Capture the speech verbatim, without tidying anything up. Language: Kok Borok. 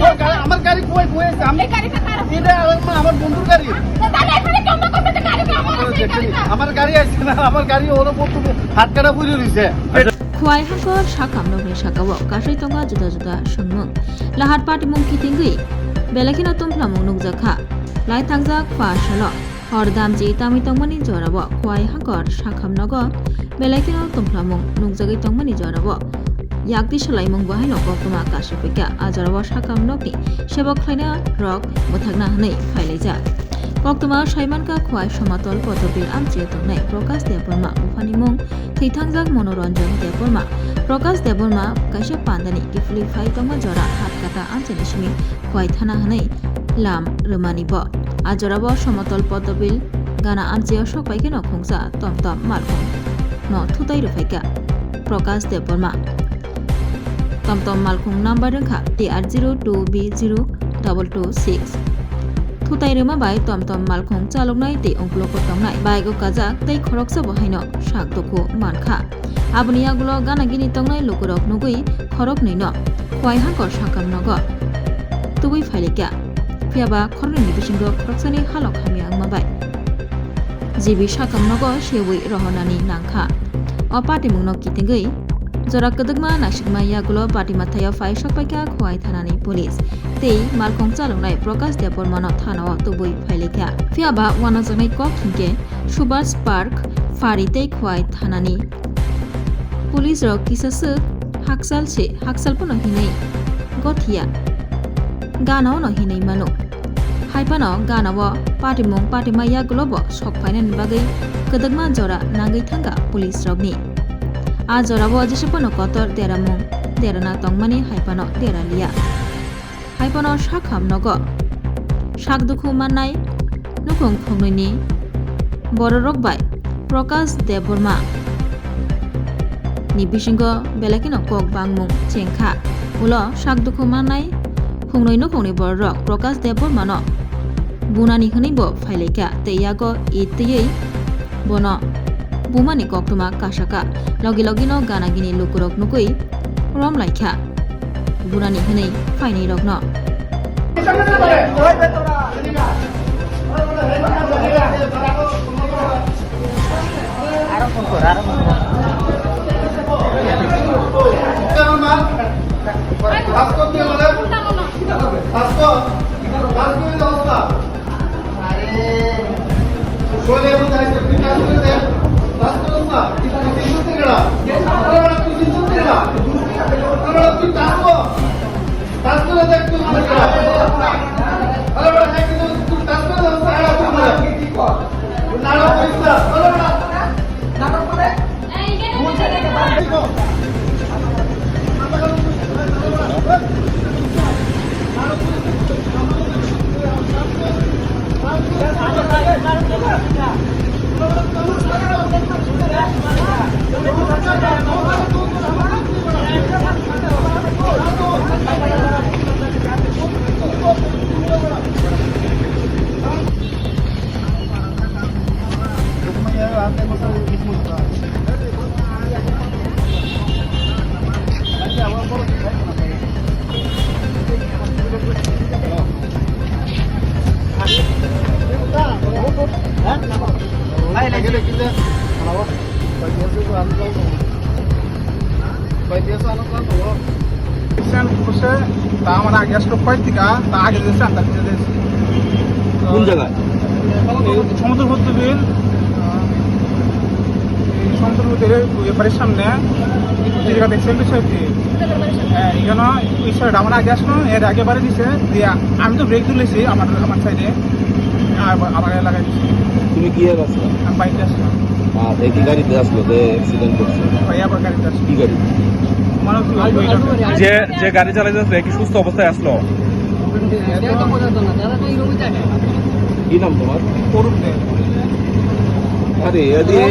আমার গা-, আমার গাড়ি কই, কই আছে? আমি এই গাড়িটা কার? এটা আমার, আমার বন্ধুর গাড়ি। তো তাহলে এখানে কেন করবে যে গাড়িটা আমার আছে, এই গাড়িটা? আমার গাড়ি আছে না, আমার গাড়ি ওর উপর তুমি হাত কাটা পড়ে রইছে। Khowai Hangkor sakam nokni saka o kasui tongo juda juda swngmung. Lahar patimung kitingwi belai kheno tumplamung nukjakha. Lai thangjak pa salo. Hor damchi tangwi tongmani jorao Khowai Hangkor sakam nogo belai kheno tumplamung nukjagwi tongmani jorao yakti swlaimung bo haino koktwma kasupikha. A jorao sakam nokni sebok khlaina rok bwthakna hwnwi phailaijak. Koktwma saimankha Khowai Somatol Potobil amchio tongnai Prakash Debbarma, buphani mung thwithangjak Monoranjan Debbarma. Prakash Debbarma kaisa pandani kiphilwi phai tongma jora Hatkata amchaini simi Khowai thana hwnwi lam rwmani bo. A jorao Somotol Potobil gana amchio sok pai kheno khungsa tomtom malkhung no thutai rwphaikha Prakash Debbarma. Tomtom malkhung number wngkha T R zero two B zero double two six. Thutai rwma bai tomtom malkhung chaloknai tei ungkulugo tongnai bike o kajak tei khoroksa bo haino sak dukhu mankha. Aboni yagulo gana gini tongnai lukurok nugwi khoroknwino Khowai Hangkor sakam nogo tubui phailikha. Phiyaba khoroknwini bisingo khoroksani halok hamya wngma bai G B sakam nogo sewui rohornani nangkha. O patimungno kitingwi jora kwdwkma nasikma yagulo patima thaio phai sokpaikha Khowai thanani police tei malkhung chaloknai Prakash Debbarmano thanao tubui phailikha. Phiyaba uanajaknai kok hinkhe Subhas Park phari tei Khowai thanani police rok kisa swk hakchal se hakchal phano hinwi gothiya, gana ono hinwi mano. Hai phano gana o patimung patima yagulo bo sok phainani bagwi kwdwkma jora nangwi thangkha police rokni. A jora o jesa phano kotor deramung derana tongmani hai phano dera liya. Hai phano sakam nogo sak dukhu mannai nukhung khungnwini bororok bai Prakash Debbarma ni bisingo belai kheno kok bangmung chengkha. Ulo sak dukhu mannai khungnwi nukhungni bororok Prakash Debbarmano bunani hwnwi bo phailaikha tei yago it twiwi bono bumani koktwma kasakha. Logi logino gana gini lukurok nugwi romlaikha. Bunani hwnwi phainai rokno. Recent বসে তা আমার আগে আসলো কয় টিকা, তা আগে দিয়েছে, আন্দাজ দিয়ে দিয়েছে। কোন জায়গায়? সমুদ্র ভর্তি বিল, এই সমুদ্র ভর্তি বিল, ওই ব্যাপারের সামনে, এই জায়গা দেখছেন বিষয়টি? হ্যাঁ, এখানে ওই সাইড আমার আগে আসলো, এর আগে বাড়ি দিছে, দিয়ে আমি তো ব্রেক তুলেছি আমার, আমার সাইডে, আর আবার লাগাই দিছি। তুমি কি আর আসলো? আমি বাইকে আসলাম। আর এই কি গাড়িতে আসলো যে অ্যাক্সিডেন্ট করছে? ভাই, আবার গাড়িতে আসলো। কি গাড়ি? মানে কি ওই, ওই যে, যে গাড়ি চালাইতেছে, কি সুস্থ অবস্থায় আসলো? কি নাম তোমার? অরূপ দে। আরে, এ দিয়ে